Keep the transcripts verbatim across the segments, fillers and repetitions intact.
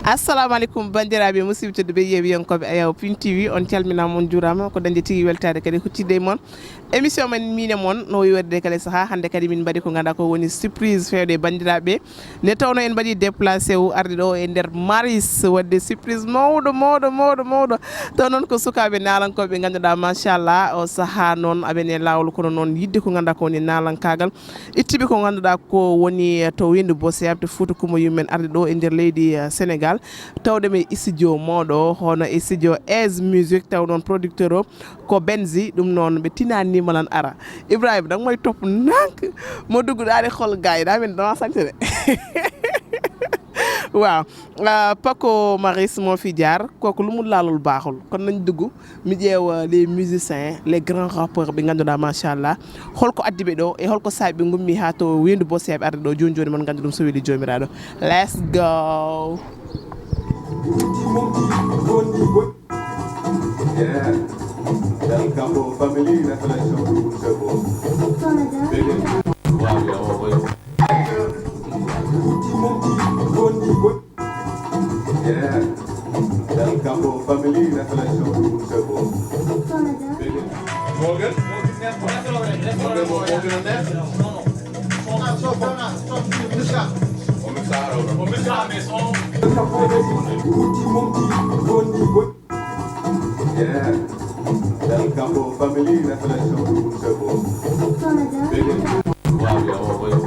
Assalamu aleykum, banndiraaɓe musidɓe tedduɓe yeewiyankooɓe Ayaw Pin T V, on calminaama, on njuuraama. Ko dañde tigi weltaade kadi huccitde e mon. Émission men miin e mon no wayi waɗde kala sahaa. Hannde kadi min mbaɗi ko ngannduɗaa ko woni surprise feewde e banndiraaɓe. Nde tawnoo en mbaɗi déplacé o arde ɗo e nder Maris waɗde surprise mawɗo, mawɗo, mawɗo, mawɗo. Taw noon ko sukaaɓe naalankooɓe ɓe ngannduɗaa machallah o sahaa noon aɓen e laawol, kono noon yiɗde ko ngannduɗaa ko woni naalankaagal. Ittiɓe ko ngannduɗaa ko woni, eh, to Weendu Boseyaɓe to Fuuta Kumba Yummen arde ɗo e nder leydi, eh, Sénégal. Tawde mi e studio mawɗo o, hono e studio Aise Music, taw noon producteur o ko Benzi, ɗum noon ɓe tinanima lan ara. Ibrahima, dang may topp nank, mo dugg daal di xool gars yi, daa mel ni damaa sañse de. Waaw, ah, Paco Maris moo fi jaar, kooku lu mu laalul baaxul. Kon nañ dugg, mi ƴeewa les musiciens, les grands rappeurs ɓe ngannduɗaa machallah. Holko addi ɓe ɗo e holko saabi ɓe ngummi haa to Weendu Boseyaɓe arde ɗo jooni jooni, mon nganndi ɗum so weli Joomiraaɗo. Let's go. Yeah. Del Capo Family Reflection Group Sebo. Wow, yeah, wow, wow. Yeah. Del Capo Family Reflection Group Sebo. Morgan? Morgan, Morgan, Morgan on there? On mixa, on mixa, mais son. Yeah. Del Capo Family Reflection Group Sebo. Wow, yeah, wow, wow.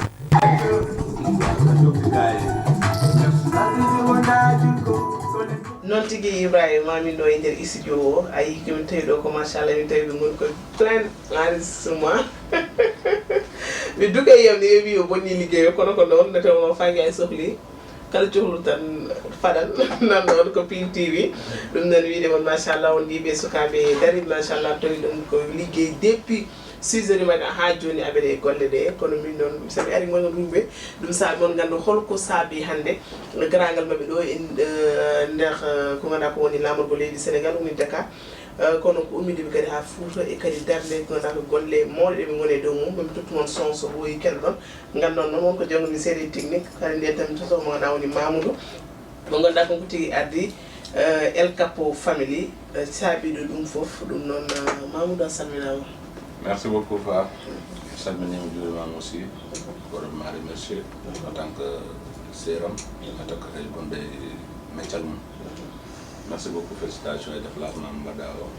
Noon tigi, Ibrahima, min ɗo e nder studio o, a yii ko min tawi ɗo ko machallah, min tawi ɓe ngoni koye plein enregistrement. Mi duka e yam ne ɓe mbi o bonni liggey o, kono ko noon nde tawnoo faaki hay sohli. Kala cohlu tan faɗan. Nan noon ko Pin T V. Ɗum noon wiide mon machallah, on ɗiɓe sukaaɓe dari machallah, tawi ɗum ko liggey depuis six heures du matin haa jooni aɓeɗe e golle ɗe. Kono min noon, so mi ari mon ruuɓe, ɗum saabi mon nganndu holko saabi hannde garaangal maɓɓe ɗo e, eh, nder, eh, ko ngannduɗaa ko woni laamorgo leydi Sénégal, woni Dakar. Eh, kono ko ummidiɓe kadi haa Fuuta e kadi darnde ko ngannduɗaa ko golle mawɗe ɗe ɓe ngoni e dow mum. Min tottu mon son so ɓooyi keɗoɗon. Nganndu noon won ko janngude seeɗa e technique, kadi nden tan mi tottoo mo ngannduɗaa woni Mamoudou. Mo ngannduɗaa kanko tigi ardi, eh, El Capo Family, eh, saabiiɗo ɗum fof. Ɗum noon, eh, Mamoudou, a salminaama. Merci beaucoup, Fa. Mi salminiima, juuriima aussi. Ko ɗum ma remercier en tant que sœur am, en tant que ay gonɗo e meccal mum. Merci beaucoup, félicitations e déplacement mo mbaɗɗaa o.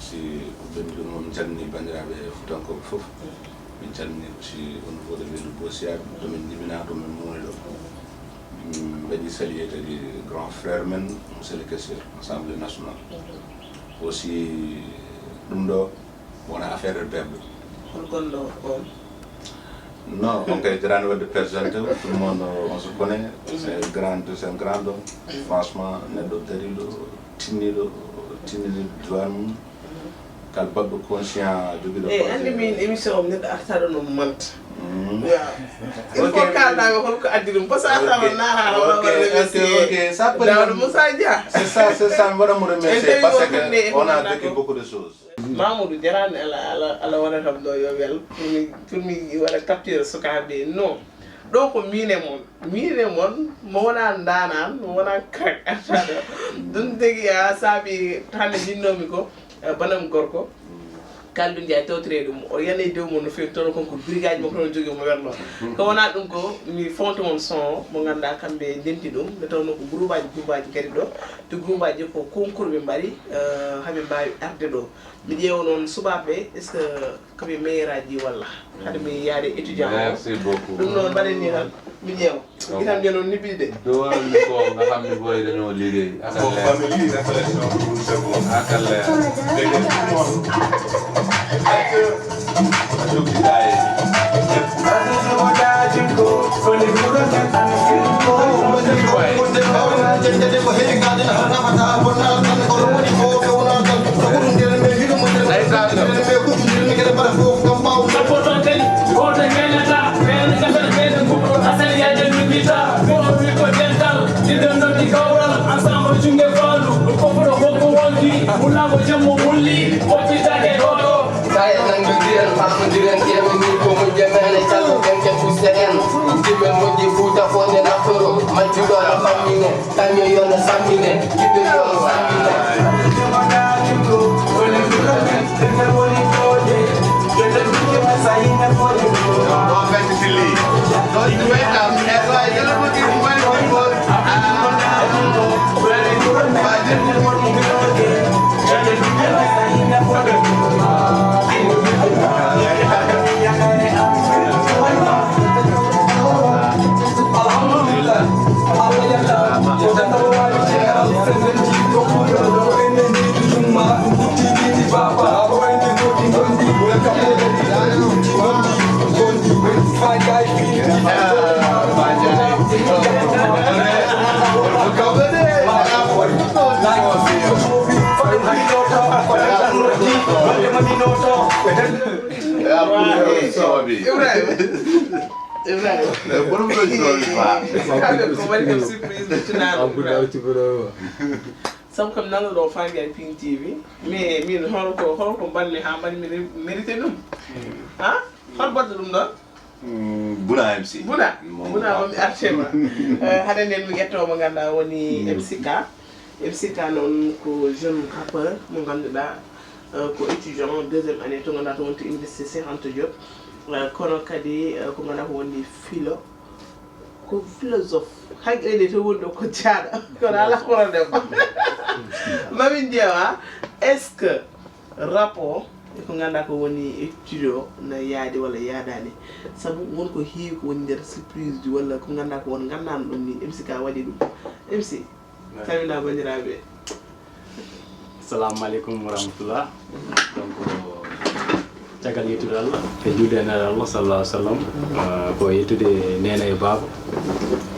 Si ko ɓennude mo, min calmini banndiraaɓe Fuutankooɓe fof. Min calmini aussi au niveau de Weendu Boseyaɓe, to min jibinaa, to min mawni ɗo. Min mbaɗi saluer kadi grand frère men, monsieur le caissier, Assemblée nationale. Aussi, ɗum ɗo wona affaire de bebbe. Hol gonɗo on? Non, on kay jarani wadde présenté, tout le monde, on se connaît. C'est un grand, c'est un grand homme. Franchement, neɗɗo dariɗo, tinniɗo, tinniɗo diwan mum. Kala baɗɗo conscient, jogiɗo e projet. Andi min émission o neɗɗo artaɗo no manta. Mm. Waaw. Il faut kalɗaɓe holko addi ɗum, parce que a tawa naata wala wala remercier. Dawdo Moussa Dia. C'est ça, c'est ça, mi waɗa mo remercier parce que on a vécu beaucoup de choses. Mamoudou jarani ala ala ala wona kam ɗo yo wel pour mi pour mi waɗa capture sukaaɓe non. Ɗo ko min e mon, min e mon, mo wona ndanan, mo wona krak artaɗo. Ɗum tigi a saabi hande jinnomi ko, eh, banam gorko. Kaldu Ndiaye tawtire ɗum o yana e dow mon no fewi tono kon ko brigade makko noon jogui mo werlo. Ko wona ɗum ko mi fonto mon son o mo ganduɗa kamɓe ndenti ɗum nde tawno ko groupe aji groupe aji kadi ɗo. To groupe aji ko concours ɓe mbaɗi, eh, haɓe mbawi arde ɗo. Mi ƴeewa noon suɓaɓe est ce que ko ɓe meilleur aji walla haɗa mi yaade étudiant o. Merci beaucoup. Ɗum noon mbaɗen ni tan mi ƴeewa. Gitan ɓe noon niɓɓiɗi de. Duwalmi ko nga xam ne booy dañoo liggéey. Ak a leer. Ak a leer. Ibrahima. Ibrahima. Ko waɗi kam surprise ɓe tunaano Ibrahima. Sabu kam nana ɗo Fangay Ping T V. Mais min hol ko hol ko mbanmi ha mbanmi mérité ɗum? Ha? Hol baɗɗo ɗum ɗon? Buna M C. Buna. Buna mo mi artema. Eh, hade nden mi ƴetto mo ganduɗa woni M C K. M C K noon ko jeune rappeur mo ganduɗa, eh, ko étudiant deuxième année to ganduɗa to wonti université Cheikh Anta Diop. Eh, kono kadi, eh, ko ganduɗa ko woni philo, ko philosophe. Hay ene to woni ɗo ko jaaɗo. Kono ala kono dem. Mamin ƴeewa, est-ce que rap o e ko ganduɗa ko woni étude o na yaadi walla yaadani? Sabu won ko heewi ko woni nder surprise ji walla ko ganduɗa ko won gandano ɗum ni, M C K waɗi ɗum. M C, salmina bandiraɓe. Assalamu aleykum wa rahmatullah. Donc, caggal yettude Allah e juulde e Nelaaɗo Allah sallallahu alaihi wasallam, eh, ko yettude neene e baaba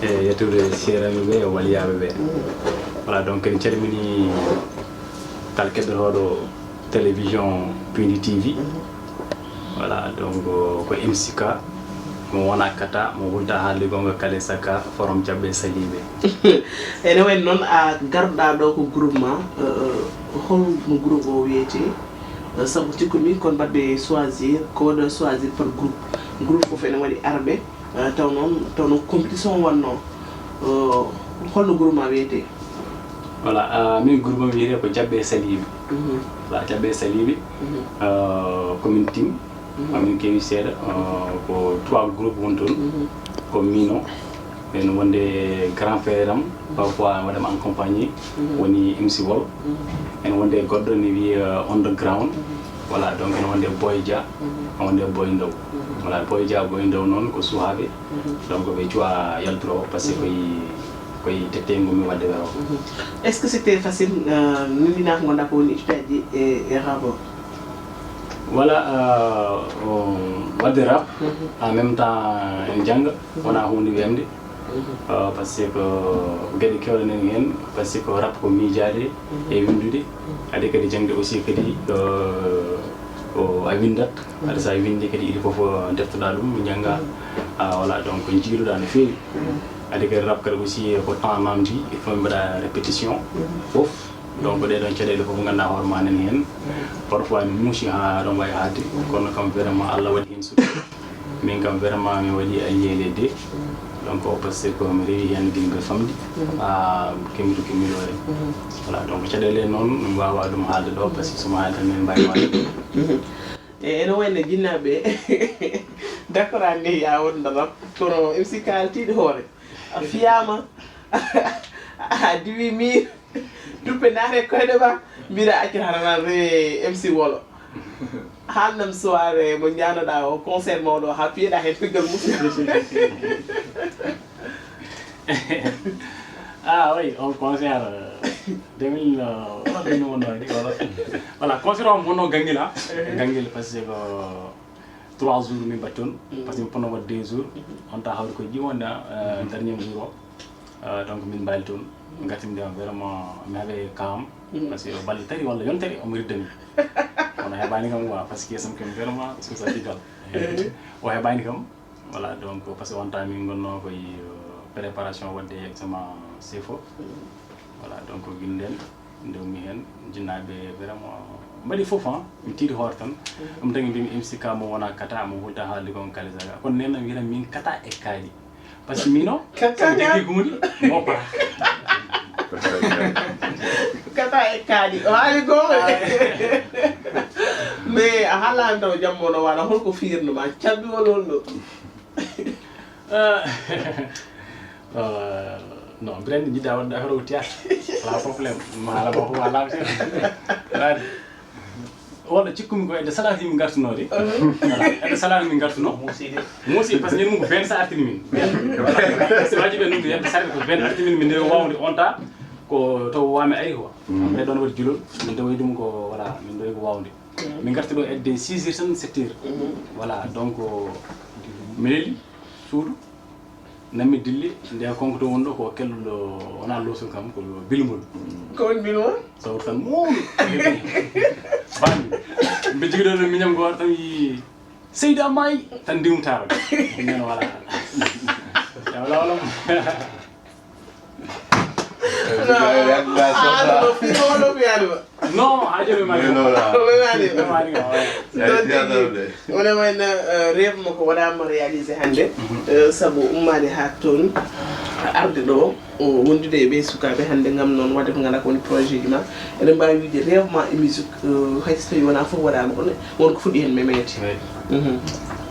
e yettude seerami ɓe e waliyaaɓe ɓe. Voilà, donc en calmini kala keɗɗotooɗo télévision Pindi T V. Voilà, donc ko M C K mo wona kata, mo hulta haalde gonga kala e saka, forom jaɓɓe saliɓe. Ene wayno noon a garɗa ɗo ko groupement, eh, holno groupe o wiyete? Eh, sabu cikku mi kon mbaɗɓe choisir, ko waɗa choisir par groupe. Groupe fof ene waɗi arɓe, eh, taw noon, taw noon compétition wonno. Eh, holno groupe ma wiyete? Voilà, eh, min groupe am wiyete ko Jaɓɓe Saliɓe. Mhm. Voilà, Jaɓɓe Saliɓe, mhm, eh, ko min tim. Mhm. Amin keewi seeɗa, eh, ko trois groupe woni toon. Mhm. Ko mino, ene wonde grand frère am, mhm, parfois waɗam accompagné, mhm, woni M C Wol. Mhm. Ene wonde goɗɗo ne wiye, eh, Underground. Mhm. Voilà, donc ene wonde Boy Dia, mhm, ene wonde Boy Ndaw. Mhm. Voilà, Boy Dia, Boy Ndaw noon ko suhaaɓe. Mhm. Donc ɓe cuwa yalturo parce que, mhm, koye, koye tette ngonmi waɗde wero. Mhm. Est-ce que c'était facile, eh, nandinaka ngonɗa ko woni étudiaji e, e rapport? Voilà, euh, waɗde rap, mhm, en même temps en jannga, mhm, wona huunde wiyamde. Mhm. Euh, parce que geɗe kewɗe nani heen, parce que rap ko miijaade, mhm, e winndude, mhm, adi kadi jaŋde aussi kadi, euh, ko a winndat, mhm, adi so a winndi kadi il faut fof deftoɗa ɗum, njannga. Mhm. Ah, voilà, donc jiiluɗa no feewi. Mhm. Adi kadi rap kadi aussi ko temps namdi, il faut mbaɗa répétition, mhm, fof. Donc ɗee ɗoon caɗeele fof ngannduɗaa hoore maa nani heen. Parfois ne muusi haa aɗa waawi haalde. Kono kam vraiment Allah waɗi heen sutura. Min kam vraiment mi waɗi allié les deux. Donc parce que mi rewi heen gila mbiɗa famɗi. Haa kemmiɗo kemmiɗoore. Voilà, donc caɗeele noon mi waawaa ɗum haalde ɗo parce que so mi haalde tan min mbaawi waɗde. E ene wayno jinnaaɓe d'accord ani ya wonda rap kono M C K haaltiiɗo hoore. A fiyaama. A diwi miir. Duppe naate koyɗe ma. Mbiɗa acca hara nan rewe M C Wolo. Haalnam soirée mo ñaanoɗaa o, concert mawɗo o, haa piyeɗaa heen peggal mum. Ah oui, on concert, euh, deux mille, euh, wala deux mille wonno waɗi, wala. Voilà, concert o wonno Gangila. Gangila parce que trois jours min mbaɗi toon, par ce que mi ponno waɗde deux jours. On temps hawri ko ƴiwonde, euh, dernier jour o. Euh, donc min mbaali toon, ngartimi nde vraiment mi heɓe kam, par ce que o balɗe tati walla yontere omo ridda mi. Kono heɓani kam quoi, par ce que yesam kam vraiment, c'est ça, tigal. O heɓani kam. Voilà, donc par ce que on temps min ngonno koye, euh, préparation waɗde examen CFO. Voilà, donc gila nden ndewmi heen, jinnaaɓe vraiment mbaɗi fof, hein, mi tiiɗi hoore tan. Ɗum tagi mbimi M C K mo wona kata, mo hulta haalde kon kala saga. Kono nen wiyata min kata e kaaɗi. Par ce que min o, somi jogii ko woni, mi woppata. Kata e kaaɗi o haali goonga de. Mais a haalaani taw jamma o no waɗa, holko fiirnuma cabbi walla holɗo? Non, mbiɗa anndi njiɗɗa waɗde affaire o théâtre. Alaa problème, mi haala ma ko ma laaɓte. Wala cikkumi ko edde salaati min ngartunoode. Edde salaati min ngartuno. Muusi, par ce que ñande mum ko ben sa artini min. Si waji ɓe ɗum yedde salaati ko ben artini min, min ndewi wawde on ta ko taw wami ari ko. Après ɗon waɗi julol, min ndewi ɗum ko, voilà, min ndewi ko wawde. Min ngarti ɗo edde six heures tan, sept heures. Voilà, donc mi leli suudu. Nammi dilli nde konko to wonɗo ko kelluɗo, wona loosol kam, ko bilmol. Ko woni bilmol? Sawru tan mawɗo. Bami. Mbe jigiɗo ɗo miñam goto tan yi Seyda May tan ndimtaro. Min wala. Ya wala wala. Aɗa no fii ko wolo mi aɗa. Non, ha jomi mari. Wona wayno rêve mo ko waɗama réalisé hannde, sabu ummaade ha toon arde ɗo wondude e ɓe sukaaɓe hannde ngam noon waɗde ko ngannduɗaa ko woni projet ji ma. Eɗen mbaawi wiide rêve ma e musique, hay so tawi wona fof waɗama, kono won ko fuɗɗi heen memeede.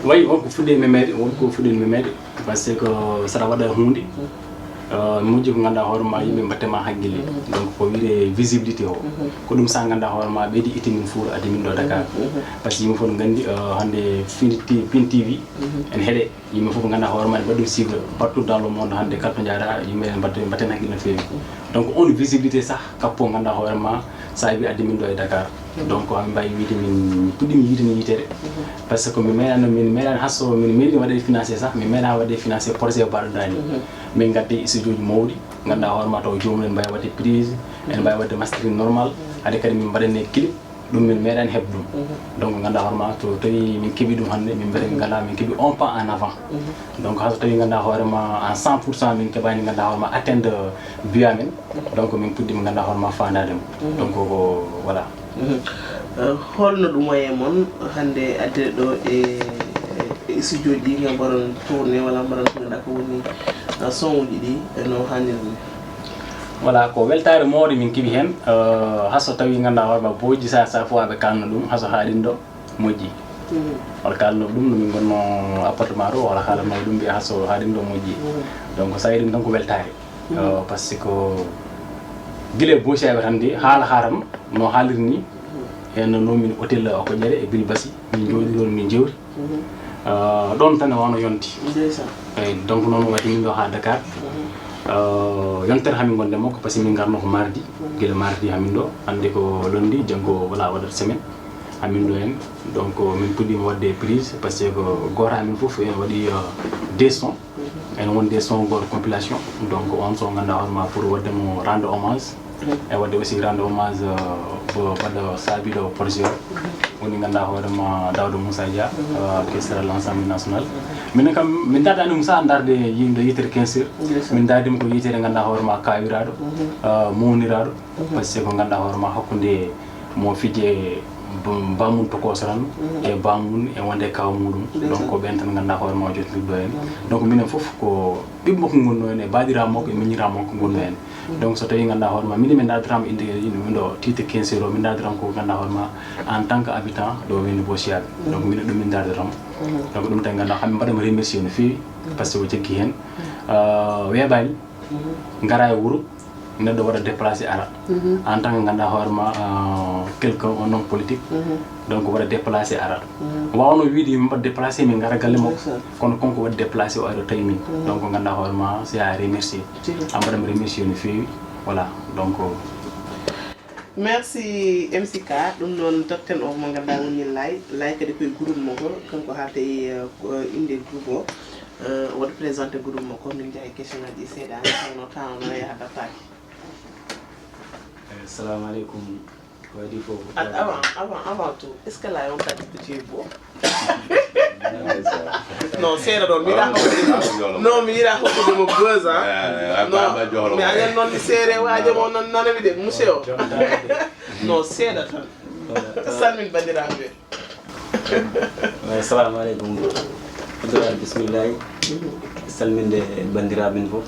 Wayi won ko fuɗɗi e memeede, won ko fuɗɗi heen memeede. Par ce que saɗa waɗa huunde, moƴƴi ko ngannduɗaa hoore ma yimɓe mbatte ma hakkille. Donc ko wiyetee visibilité o, ko ɗum sa ngannduɗaa hoore ma ɓeydi itti min fuur addi min ɗo Dakar. Par ce que yimɓe fof no nganndi hannde Pin T V ene heɗe, yimɓe fof ngannduɗaa hoore ma ene mbaɗi ɗum suivre partout dans le monde. Hannde kala to njaaɗa yimɓe ene mbatte mbatten hakkille no feewi. Donc on visibilité sah kappo ngannduɗaa hoore ma saabi addi min ɗo e Dakar. Donc hamin mbaawi wiide min puɗɗiima yiide ni yitere. Par ce que mi meeɗaano, min meeɗaani haso min meeɗi waɗde financé sah, min meeɗaani waɗde financé projet baɗɗo daani. Min ngaddi studio ji mawɗi ngannduɗaa hoore ma taw joomum en mbaawi waɗde prise, en mbaawi waɗde mastering normal, hade kadi min mbaɗane clip. Ɗum min meeɗaani heɓde ɗum. Donc ngannduɗaa hoore ma to tawi min keɓi ɗum hannde, min mbaɗi ngala min keɓi un pas en avant. Donc haso tawi ngannduɗaa hoore ma en cent pour cent min keɓaani ngannduɗaa hoore ma atteindre but amen. Donc min puɗɗiima ngannduɗaa hoore ma faandaade mo. Donc ko voilà. Holno ɗum wayi e mon hannde adde ɗo e e studio ji ɗi ngam mbaɗon tourné walla mbaɗon ko ngannduɗaa ko woni son uji ɗi e no hannirde? Voilà, ko weltaare mawde min keɓi heen. Haso tawi ngannduɗaa hoore ma booji sah sah fof aɓe kalno ɗum haso haaɗindo moƴƴi. Wala kalno ɗum no min ngonno appartement ɗo wala haalanno ɗum mbiya haso haaɗindo moƴƴi. Donc sa yiɗum tan ko weltaare. Par ce que gila e boosi aɓe tan de haala haaram no haaliri ni. En no min hôtel o ko ƴere e bilbasi min jooɗi ɗon min jewti. Ɗon tan e wano yonti. Eyyi, donc noon waɗi min ɗo ha Dakar. Yontere hamin gonde makko par ce que min garno ko mardi. Gila mardi hamin ɗo hande ko lundi, janngo wala waɗat semaine hamin ɗo hen. Donc min puɗɗima waɗde prise par ce que ko goto amin foof en waɗi deux sons. Ene wonde son goto compilation. Donc on son ganduɗa hoore ma pour waɗde mo rendre hommage. E waɗde aussi rendre hommage baɗɗo saabiɗo projet o woni ganduɗa hoore ma Daouda Moussa Dia, qui sera l'ensemble national. Minen kam min dardani Moussa darde yimɓe yitere quinze heures. Min dardima ko yitere ganduɗa hoore ma kawiraɗo, mawniraɗo. Par ce que ko ganduɗa hoore ma hakkude mo fije bammun to kosoran e bammun e wonde kaw muɗum. Donc ko ɓen tan ganduɗa hoore ma o jottirɗo en. Donc minen foof ko ɓiɓɓe makko gonno en e baɗiraɓe makko e miñiraɓe makko gonno en. Donc so tawi ganduɗa hoore ma minen min dardatama inde yimɓe min ɗo titre quinze heures o min dardatama ko ganduɗa hoore ma en tant que habitant ɗo woni Bosiyaɓe. Donc minen ɗum min dardatama. Donc ɗum tan ganduɗa kam min mbaɗama remercier no feewi par ce que o jaggi hen. Weeɓani gara e wuuro. Neɗɗo waɗa déplacé ara en tant que ganduɗa hoore ma quelqu'un un homme politique. Donc waɗa déplacé ara wawno wiide min mbaɗa déplacé min gara galle makko. Kono konko waɗi déplacé o ari o tawi min. Donc ganduɗa hoore ma c'est à remercier. A mbaɗami remercier no feewi. Voilà donc. Merci M C K. Ɗum noon totten o mo ganduɗa woni Lay. Lay kadi koye groupe mo gol kanko haalta e inde groupe o. Woto présenté groupe makko min njaha e question ngaji seeɗa. Hano tawno yaha dartaki. Assalamu aleykum. Ko waɗi fof. Avant avant avant tout, est ce que la yon kadi ko jeyi bo? Non, seeɗa ɗon mi yiɗa hokkude. Non, mi yiɗa hokkude mo buzz. Non, mi añan noon mi seere waajo mo noon nanami de monsieur o. Non, seeɗa tan. Salmin bandiraɓe. Assalamu aleykum. Abdoulaye, bismillahi. Salminde banndiraaɓe men fof,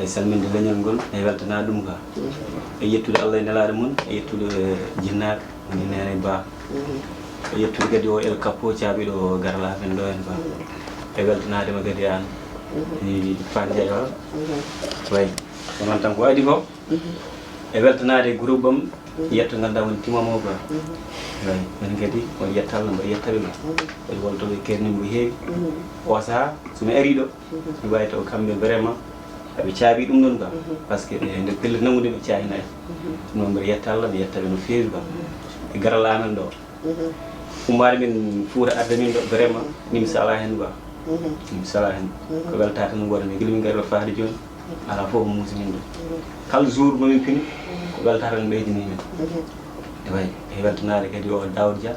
e salminde leñol ngol, e weltanaa ɗum ka. E yettude Allah e nelaaɗo mum, e yettude jinnaaɓe, woni Neene Ba. E yettude kadi o El Capo, caabiiɗo garlaaɓe men ɗo en ba. E weltanaade ma kadi aan, e Fane Ndiaye o. Way, ko noon tan ko adii fof. E weltanaade groupe am, yetto ngannduɗaa woni Timamo ba. Way, men kadi on yettaama, mbaɗa yettaɓe ba. Kadi wonto ɓe kerni mbo heewi. O sahaa, so mi arii ɗo, mi waawi taw kamɓe vraiment, aɓe caabi ɗum ɗon ba. Parce que ɓe nder pellel nangude ɓe caayinaani. Ɗum noon mbaɗa yetta Allah, mi yetta ɓe no feewi ba. E garal amen ɗo. Ummaade min Fuuta arde min ɗo, vraiment, min salaa heen ba. Min salaa heen. Ko weltaare tan wonde, gila min ngari ɗo faade jooni. Alaa fof ko muusi min ɗo. Kala jour mo min pini, ko weltaare tan ɓeydini min. E way, e weltanaade kadi o Daoud Dia.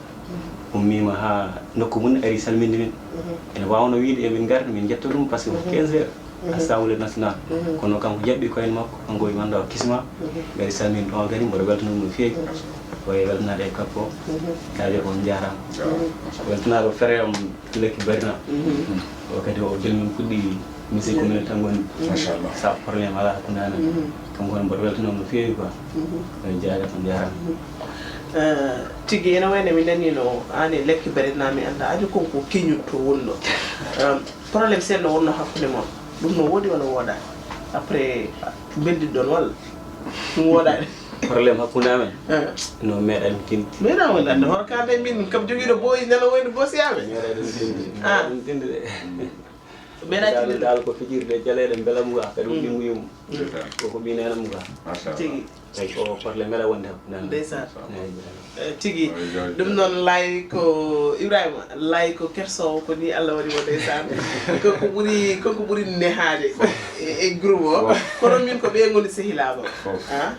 Ummiima haa nokku mum, ari salminde min. Ene waawno wiyde emin ngarta, min njetta ɗum, parce que ko quinze heures. Assemblée nationale. Kono kanko jaɓɓi koye makko, kanko o wiyi, "Manda o kisma." Ngari salminde on kadi, mboɗo weltanoo ɗum no feewi. Ko e weltanaade e Capo. Kaajo ko on njaaraama. Weltanaade o frère am Lekki Barina. O kadi o joni min puɗɗi musique ko minen tan ngoni. Machallah. Sa problème alaa hakkunde amen. Kanko on mboɗo weltanoo no feewi quoi. Eyi, jaaraama, on njaaraama. Eh, tigi, ene wayno mi naniino aan e Lekki Barina, mi anndaa ajo kon ko keñun to wonno. Em, problème seeɗa no wonno hakkunde mon. Ɗum no woodi walla woodaani? Après, mbeldiɗon walla? Ɗum woodaani? Problème hakkunde amen? Eh. No meeɗaa ɗum tinde. Meeɗaa wonde annde hoto ka nde min kam jogiiɗo boy nana wayno boosiyaaɓe. Meeɗaa ɗum tinde. Ah. Meeɗaa ɗum tinde de. Meeɗaa tinde de. Dal ko fijirde jaleeɗe mbela mum ga, kadi o ɓingu yum. Ndeysaan. Ko ko ɓii neene mum ga. Machallah. Tigi. Eyi, ko problème meeɗaa wonde hakkunde amen. Ndeysaan. Eyi. Eh, tigi. Eyi, jawdi. Ɗum noon, Laay ko Ibrahima, Laay ko kersoowo, ko ni Allah waɗi mo, ndeysaan. Ko ko ɓuri, ko ko ɓuri nehaade e, e groupe o. Fof. Kono min ko ɓe ngoni sehilaaɓe. Fof. Ah?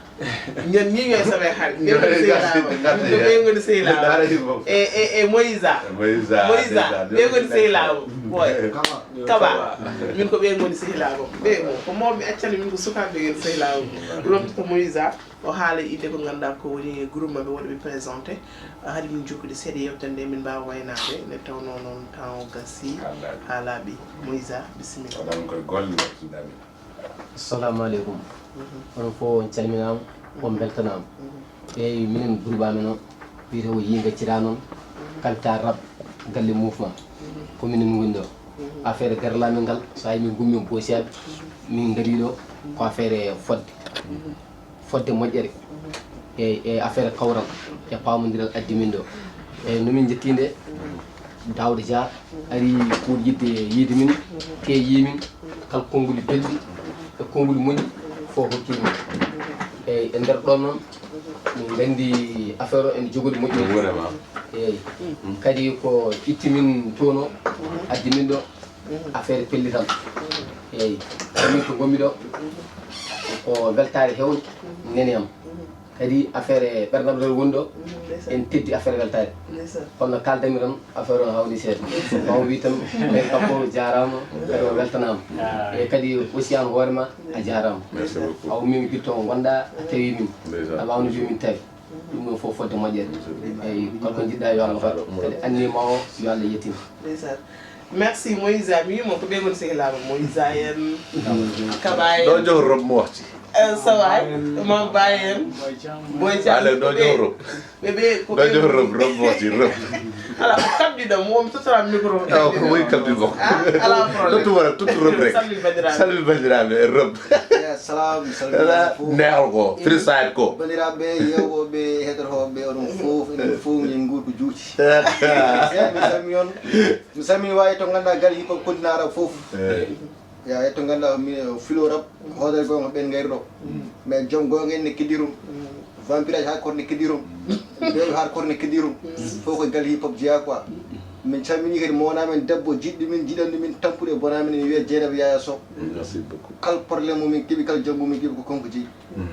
Ñan ni ñoy sama xarit. Ɓe ngoni sehilaaɓe. Ko ɓe ngoni sehilaaɓe. E, e, e Moïsa. Moïsa, Moïsa, ndeysaan. Ɓe ngoni sehilaaɓe. Boy. Kaba. Kaba. Min ko ɓe ngoni sehilaaɓe. Ɓe mo, ko mawɓe accani min ko sukaaɓe ɓe ngoni sehilaaɓe. Lomtoto Moïsa. O haala inde ko ngannduɗaa ko woni groupe maɓɓe, waɗa ɓe présenté. Haade min jokkude seeɗa yewtere nde, min mbaawa waynaade, nde tawnoo noon temps o gasii, haa laaɓi. Moïsa, bisimilla. Onon koye golle ngartuɗaa min. Assalamu aleykum. Onon fof on calminaama, on mbeltanaama. Eyi, minen groupe amen o, wiyetee ko Yiinga Cira noon, Kanta Rap, Galle Mouvement. Ko minen ngoni ɗo. Affaire garlaamen ngal, so a yii min ngummi on boosiyaaɓe, min ngarii ɗo, ko affaire fodde. Fodde moƴƴere e, e affaire kawral e paamondiral addi min ɗo. E no min njetti nde, Daouda Dia ari pour yiɗde yiide min, te yii min, kala konnguli belɗi e konnguli moƴƴi fof hokki min. Eyyi, e nder ɗon noon, min nganndi affaire o ene jogori moƴƴi. Eyyi, kadi ko itti min toon o, addi min ɗo, affaire pellital. Eyyi, min ko ngonmi ɗo, ko weltaare heewnde nani am. Kadi affaire ɓernam tan woni ɗo, en teddi affaire weltaare. Kono no kaaldami tan, affaire o hawni seeɗa. Ɓaawo wi tan, ɓen kam fof jaaraama, kadi o weltanaama. E kadi aussi aan hoore ma, a jaaraama. Merci beaucoup. A ummii mi gitto o ngonɗaa, a tawi min. Ndeysaan. A waawno jooni min tawi. Ɗum ɗo fof fodde moƴƴere. Eyyi, kala ko njiɗɗaa yo Allah waɗ. Kadi anniya ma o yo Allah yettin. Ndeysaan. Merci, Moïsa. Mi wiimo ko ɓe ngoni sehilaaɓe. Moïsa en, Kaba en. Ɗo jogo rob mo wahti. Eh, ça va? Mam Ba en. Boy Thiam. Ale, ɗo jogo rob. Ɓe, ɓe, ko ɗo jogo rob, rob mo wahti, rob. Ala, ko kabdi ɗo, mo mi totora micro. Ah, ko woy kabdi mo. Ah, ala problème. Tottu wara, tottu rob rek. Salmina banndiraaɓe. Salmina banndiraaɓe, rob. Eh, salam, salmina fof. Neexal ko, freestyle ko. Banndiraaɓe, yeewɓe, heɗotooɓe, onon fof, enen fof, min nguur ko juuti. Eh, mi salmini on. Mi salmini waawi to ngannduɗaa gal hip hop continent Arab fof. Eh. Ya, e to ngannduɗaa mi, o filo rap, hoodere goonga ɓen ngayru ɗo. Mais joom goonga en ne keddirum. Vampirage hardcore ne keddirum. Bewɗo hardcore ne keddirum. Fof ko gal hip hop jeyaa quoi. Min calmini kadi mo wonaa men debbo jiɗɗo min, jiɗanɗo min, tampuɗo e bona min, ene wiyee Dieynaba Yaya Sow. Merci beaucoup. Kala problème mo min keɓi, kala jam mo min keɓi ko kanko jeyi.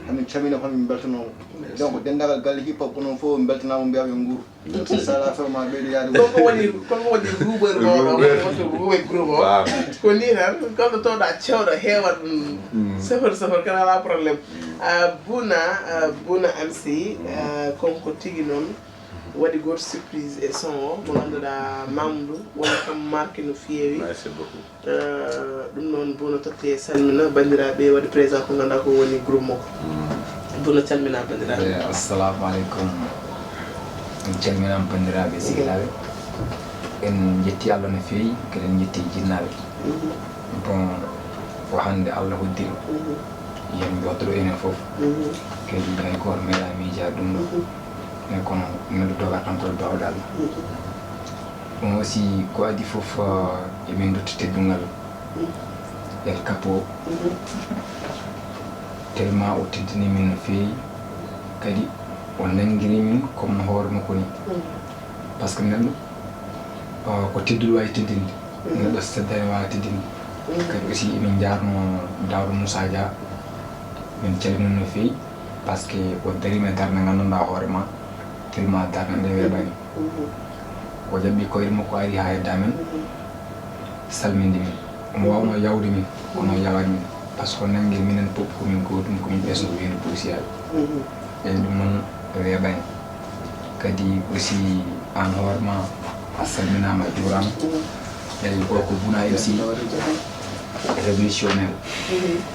Hamin calmina, hamin mbeltanoo mo. Merci. Donc, denndaangal galle hip hop, onon fof mbeltanaama, mbiyaa yo nguur. Merci. Sala Sow ma ɓeydo yaade. Koko woni, koko woni ruubeur mo, ruubeur. Wonto ruubeur groupe o. Waaw. Ko ni tan, kala to ɗa cewɗo heewa ɗum. Sofër, sofër, kala alaa problème. Ah, Bouna, ah, Bouna M C, ah, kanko tigi noon. Waɗi gooto surprise e son o, mo ngannduɗaa Mamoudou, woni kam marqué no feewi. Merci beaucoup. Eh, ɗum noon, Bono totte e salmina banndiraaɓe, waɗi présent ko ngannduɗaa ko woni groupe makko. Bono calmina banndiraaɓe. Eh, assalamu aleykum. En calminaama banndiraaɓe sehilaaɓe. En njetti Allah no feewi, kadi en njetti jinnaaɓe. Bon, ko hannde Allah hoddiri. Yen gooto ɗo enen fof. Kadi hay gooto meeɗaa miijaade ɗum ɗo. Mais kono neɗɗo dogat tan koye baawɗe Allah. Ɗum aussi ko adii fof, eh, emin ndotti teddungal El Capo. Tellement o teddini min no feewi, kadi o nanngini min comme no hoore makko ni. Par ce que neɗɗo, eh, ko teddude waawi teddinde. Neɗɗo so teddaani waawa teddinde. Kadi aussi emin njaarno Daouda Moussa Dia, min calmina no feewi, par ce que o dariima e darnde ngannduɗaa hoore ma, tellement darnde nde weeɓaani. O jaɓɓi koyɗe makko, ari haa hedda men, salminde min. Omo waawno yawde min, kono o yawaani min. Par ce que o nanngi minen fof ko min gootum, ko min ɓesngu weendu Buusiyaaɓe. Eyi, ɗum noon weeɓaani. Kadi aussi aan hoore ma a salminaama, a juuraama. Eyi, o ko Bouna M C, révolutionnaire,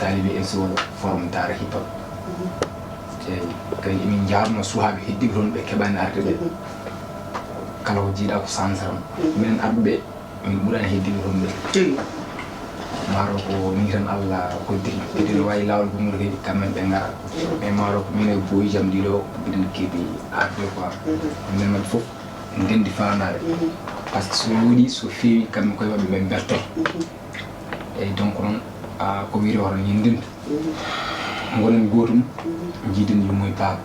taalibe M C walla forum Daara Hip Hop. Eyi, kadi emin njaarno suhaaɓe heddiiɓe toon ɓe keɓaani arde ɓe. Kala ko jiiɗaa ko sansaram. Minen arɓe ɓe, min ɓuraani heddiiɓe toon ɓe. Tigi. Maaro ko nii tan Allah hoddiri. Kadi no waawi laawol gomol kadi kamɓe ɓe ngara. Mais maaro ko min e Boy Jam ɗiɗo mbiɗen keewi arde quoi. Minen maɓɓe fof ndenndi faandaare. Par ce que so yooɗi, so feewi, kamɓe koye maɓɓe ɓe mbelto. Eyi, donc noon, ah, ko wiyetee hoto en ndendu. Ngonen gootum, njiiden yumma e baaba.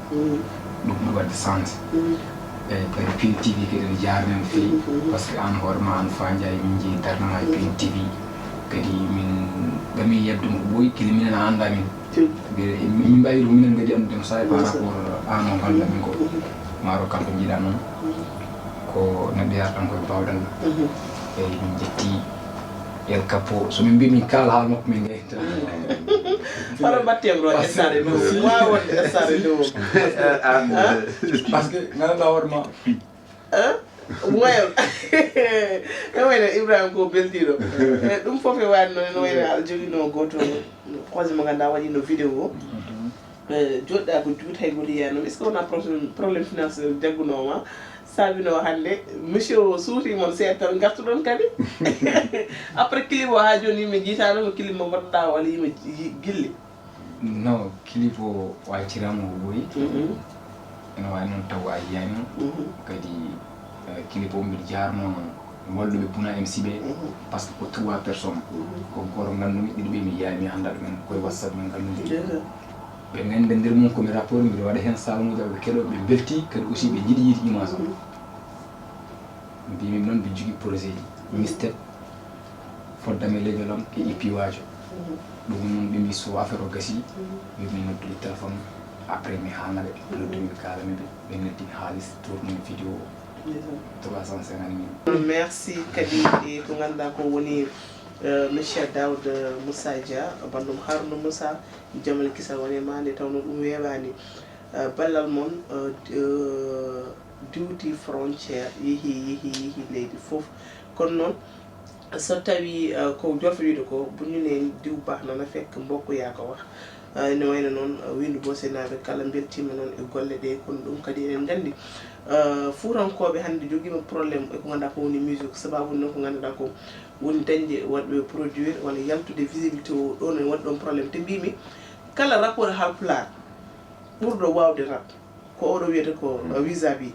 Ɗum ɓuri waɗde sens. Eyi, kadi Pin T V kadi ene jaarnii no feewi. Par ce que aan hoore ma, aan Fa Ndiaye, min njehi darnde ma e Pin T V. Kadi min ɓami yeddo mo ɓooyi, kadi minen a anndaa min. Min mbaawi ɗum, minen kadi anndude mo saay par rapport aan mo ngannduɗaa min ko. Maaro kanko njiiɗaa noon. Ko neɗɗo yaartan koye baawɗe Allah. Eyi, min njetti El Capo. So min mbii min kaala haala makko, min ngayta. Hono mbaɗti e ɗo essaare ɗo. Waaw, wonde essaare ɗo. Par ce que ngannduɗaa hoore ma. Hein? Moyen. E wayno Ibrahima ko beldiiɗo. E ɗum fof e waɗi noon, ene wayno aɗa joginoo gooto projet mo ngannduɗaa waɗiino vidéo o. Eh, joɗɗa ko juut hay goto yiyaano. Est-ce que wona problème, problème financier jaggunoo ma? Saabinoo hannde, monsieur o suuti mon seeɗa tan ngartuɗon kadi. Après clip o haa jooni yimɓe njiitaano mo, clip mo mbaɗɗaa walla yimɓe ji-, gilli? Non, clip o wacciraama o ɓooyi. Ene waawi noon taw a yiyaani mo. Kadi, eh, clip o mbiɗo jaarno walluɓe Bouna M C ɓe. Par ce que ko trois personnes. Ko gooto nganndu-mi, ɗiɗo ɓe mi yiyaani, mi anndaa ɗumen, koye WhatsApp min nganndude. Ɓe ngannda nder mum ko mi rappeur, mbiɗo waɗa heen salmuuji, ɓe keɗoo, ɓe mbeltii, kadi aussi ɓe njiɗi yiide image am. Mbimi noon mbiɗo jogii projet ji, mixtape, foddami leñol am e E P waajo. Ɗum noon ɓe mbi so affaire o gasii, yo mi noddu ɓe téléphone, après mi haalna ɓe, ɓe noddu mi, ɓe kaalani ɓe, ɓe noddi mi haalis, tourni mi vidéo trois cent cinquante mille. Merci kadi e ko ngannduɗaa ko woni, eh, monsieur Daouda Moussa Dia, banndum Harouna Moussa, Jamal Kisa woni e ma nde tawnoo ɗum weeɓaani. Eh, ballal mon, eh, d-, eh, diwti frontière, yehi, yehi, yehi leydi fof. Kono noon, so tawii, eh, ko jolfo wiide ko, buññune diw bah nana fekk mbokk yaa ko wax. Eh, ene wayno noon, eh, Windu Bosenaaɓe kala mbeltiima noon e golle ɗe, kono ɗum kadi eɗen nganndi, eh, Fuutankooɓe hannde jogiima problème e ko ngannduɗaa ko woni musique, sabaabu noon ko ngannduɗaa ko woni dañde waɗɓe produire walla yaltude visibilité o, ɗoon ene waɗi ɗoon problème. Te mbimi, kala rappeur Haalpulaar ɓurɗo waawde rap, ko oɗo wiyata ko, uh, Wizabi.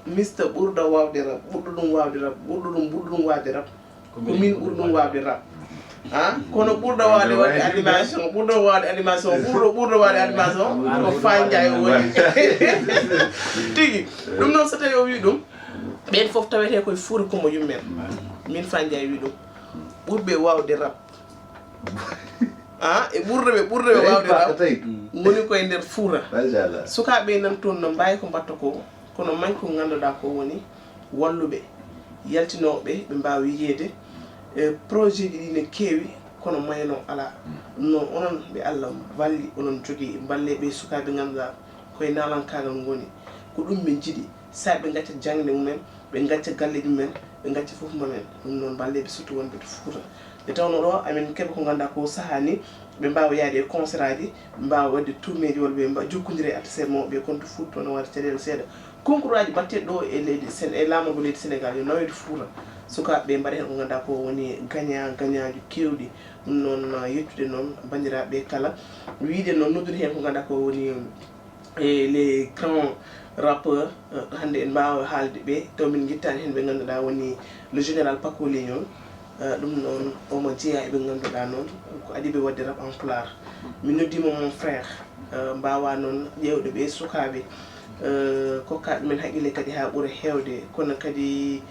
Mister ɓurɗo waawde rap, ɓurɗo ɗum waawde rap, ɓurɗo ɗum, ɓurɗo ɗum waawde rap. Ko min ɓuri ɗum waawde rap. Ah, kono ɓurɗo waawde waɗde animation, ɓurɗo waawde animation, ɓurɗo, ɓurɗo waawde animation, ko Fa Ndiaye o woni. Tigi. Ɗum noon, so tawi o wi ɗum, ɓen fof tawete koye Fuuta, ko mo yummen. Min Fa Ndiaye wi ɗum. Ɓurɓe waawde rap. Ah, e ɓurɗo ɓe, ɓurɗo ɓe waawde rap, ngoni koye nder Fuuta. Machallah. Sukaaɓe nan toon no mbaawi ko mbatta ko, kono mañ ko ngannduɗaa ko woni walluɓe, yaltinooɓe, ɓe mbaawa yiyeede. E projet ji ɗi ne keewi, kono moyen o alaa. Ɗum noon, onon ɓe Allah walli, onon jogii, mballe ɓe sukaaɓe ngannduɗaa koye naalankaagal ngoni. Ko ɗum min njiɗi. Sabi ɓe ngacca jaŋde mumen, ɓe ngacca galleeji mumen, ɓe ngacca fof mumen. Ɗum noon, balleeɓe surtout wonɓe to Fuuta. Nde tawnoo ɗo, amin keɓa ko ngannduɗaa ko sahaa ni, ɓe mbaawa yahde e concert aji, ɓe mbaawa waɗde tournée ji, walla ɓe mba-, jokkondira e artiste mawɓe ɓe, kono to Fuuta toon, no waɗde caɗeele seeɗa. Concours aji mbaɗteeɗi ɗo e leydi Sen-, e laamorgo leydi Senegal, yo naweede Fuuta, sukaaɓe ɓe mbaɗa heen ko ngannduɗaa ko woni gagnant, gagnantji keewɗi. Ɗum noon, yettude noon banndiraaɓe kala, wiyde noon, noddude heen ko ngannduɗaa ko woni e les grands rappeurs, eh, hannde en mbaawa haalde ɓe, taw min njettaani heen ɓe ngannduɗaa woni le général Paco Leñol. Eh, ɗum noon, omo jeyaa e ɓe ngannduɗaa noon ko adiiɓe waɗde rap en pulaar. Min noddiima mon frère, eh, mbaawaa noon ƴeewde ɓe sukaaɓe, eh, kokkaaɓe men haqqille kadi haa ɓura heewde, kono kadi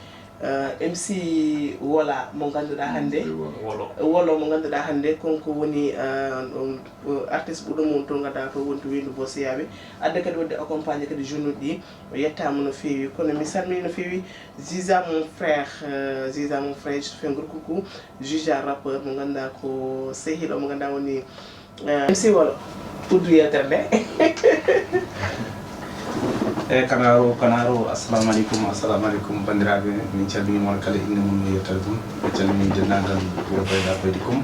Eh, M C Wola mo ngannduɗaa hannde. M C Wolo. Wolo mo ngannduɗaa hannde, kanko woni, eh, ɗum, eh, artiste ɓurɗo mawnude to ngannduɗaa to woni to Weendu Bosiyaaɓe. Adda kadi waɗde accompagné kadi jeune uji ɗi. O yettaama no feewi, kono mi salmini no feewi Ziza mon frère, eh, Ziza mon frère, je te fais un gros coucou. Ziza rappeur mo ngannduɗaa ko sehil o mo ngannduɗaa woni Eh, M C Wolo, uddu yewtere nde. E Kanaru, Kanaru, assalamu aleykum, assalamu aleykum, banndiraaɓe, min calminii mon kala innde mum e yettere mum. Ɓe calminii denndaangal wuro Bayda Koydi Kum.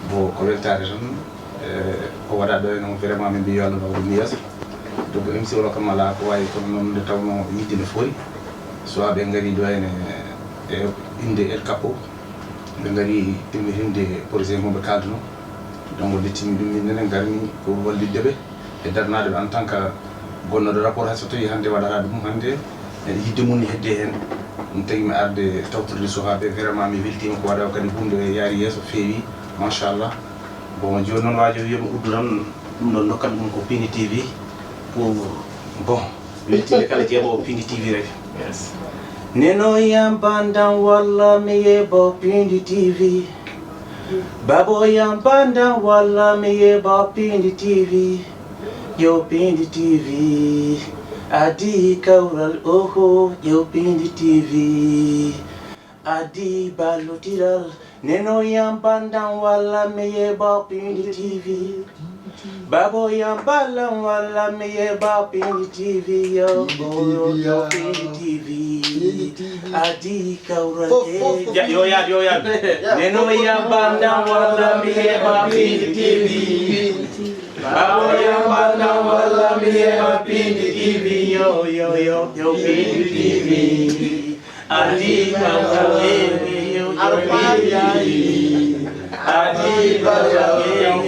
Bon, ko weltaare tan, e, ko waɗaa ɗo ene, vraiment, min mbiyi yo Allah naw ɗum yeeso. Donc, M C Wolo kam alaa ko waawi, kono noon nde tawnoo yiɗde no fori. Suwaaɓe ngarii ɗo ene, e innde El Capo. Ɓe ngari timmitinde projet mo ɓe kaalduno. Donc, nde timmi ɗum, min nene ngarmi ko wallitde ɓe e darnaade ɓe en tant que gonnooɗo rapport. Hay so tawii hannde waɗataa ɗum hannde, e yiɗde mum ne hedde heen. Ɗum tagi mi arde tawtorde sukaaɓe, vraiment mi weltiima ko waɗaa kadi huunde yaari yeeso feewi, machallah. Bon, jooni noon waajo wiya mi uddu tan, ɗum ɗon ndokkan ɗum ko Pindi T V pour, bon, weltiinde kala jeeɓoowo Pindi T V radio. Yes. Neno yam bandam walla mi yeɓa Pindi T V. Babo yam bandam walla mi yeɓa Pindi T V. Yo Pindi T V. Adi kawral oho, yo Pindi T V. Adi ballotiral. Neno yam bandam walla mi yeɓa Pindi T V. Babo yam ballam walla mi yeɓa Pindi T V yo. Yo Pindi T V. Adi kawral e. Ja, yo yaad, yo yaad. Neno yam bandam walla mi yeɓa Pindi T V. Babo yam bandam walla mi yeɓa Pindi T V yo, yo, yo, yo Pindi T V. Adi kawral e. Adi bala.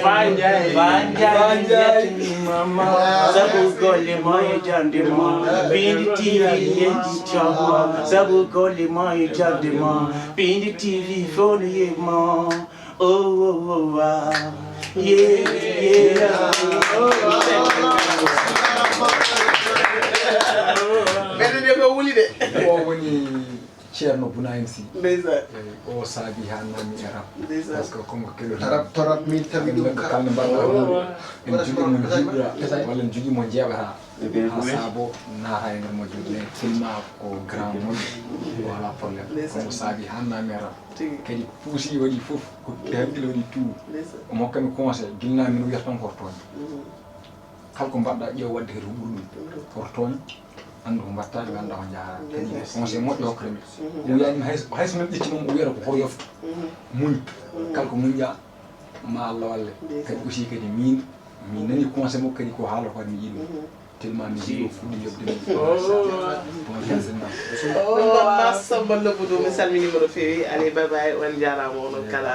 Banjay, banjay, banjay. Mama, sabu golle ma e jande ma. Pindi T V e jama. Sabu golle ma e jande ma. Pindi T V fono ye ma. Oh, oh, oh, ah. Yeah, yeah. Meɗen e ko wuli de. O woni Ceerno Buna M C. Ndeysaan. O saabi haa naami e rap. Ndeysaan. Parce que comme ko keɗoto rap, to rap min tawi ɗum kala. Kala mbaɗa en jogii mo jiɗɗa walla en jogii mo jeeɓata. Haa saabo naata e nder majjum, mais tellement ko grand moƴƴo, o alaa problème. Ndeysaan. Kono saabi haa naami e rap. Tigi. Kadi puusi waɗi fof, ko hakkille waɗi tout. Ndeysaan. Omo hokka mi conseil, gila naami no wiyata tan ko hoto tooñ. Kala ko mbaɗɗa ƴeew waɗde kadi ko ɓuri ɗum. Hoto tooñ, anndu ko mbaɗta, mi annda ko njaara. Kadi conseil moƴƴo hokkata mi. O wiyaani hay hay so min ƴetti noon o wiyata ko hoto yofto. Muñ. Kala ko muñƴa ma Allah walle. Kadi aussi kadi min mi nani conseil makko kadi ko haala ko mi yiɗi. Tellement mi yiɗi o fuɗɗi yobde mi. Bon, ɗum noon ma Samba Lobbudu mi salminiima no feewi. Allez, bye bye, on njaaraama onon kala.